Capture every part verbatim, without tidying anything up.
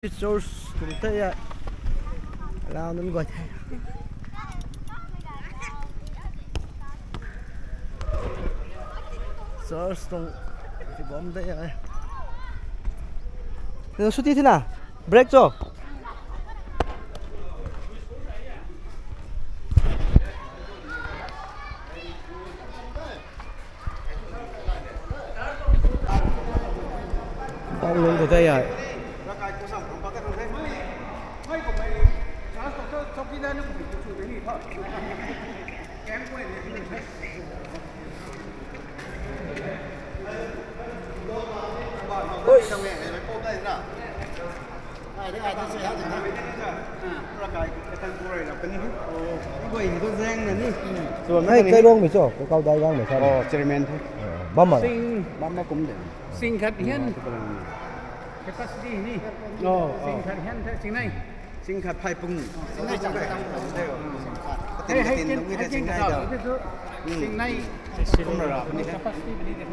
Church tuang tei a. Lau nunc guay the. Church tuang tibam tei a. Nang suti thina? Break cho? Bang nunc khou tei a. Hei, kai rong mi cho, ko kau dai gang mi sa. Oh, chairman the. Bam ma. Sing, bam ma kum de. Sing khat hian. Capacity ni. Oh, sing khat hian the, sing nai. Sing khat phai pung. Sing nai chang tam. Hei, hei, ken, hei, ken ka. Sing nai. Kum ra ra ni. Capacity ni de.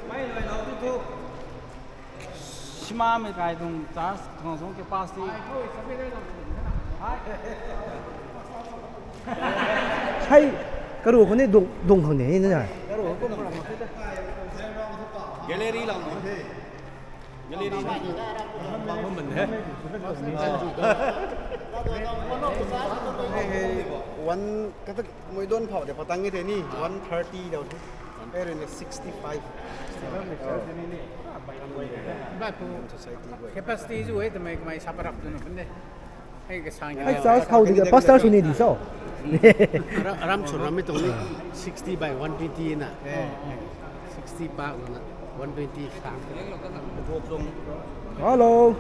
Mai loi lau tu tu. Sima mei kai tuang church tuang sung capacity. Hei, karu khou ni dung, dung khang ni na. Gallery lang. Gallery. One, kata mui don phau de patang e te ni, one thirty dau. Area ni sixty five. Ba tu society guay. Capacity zu e, tamei kamei sa parap tu nu pun de. Hei ka sang. Hei church khou di ka pastor sw ni di so. Ram, ram chun ram mi tuang ni sixty by one twenty na. Sixty pa na one twenty sang. Hello.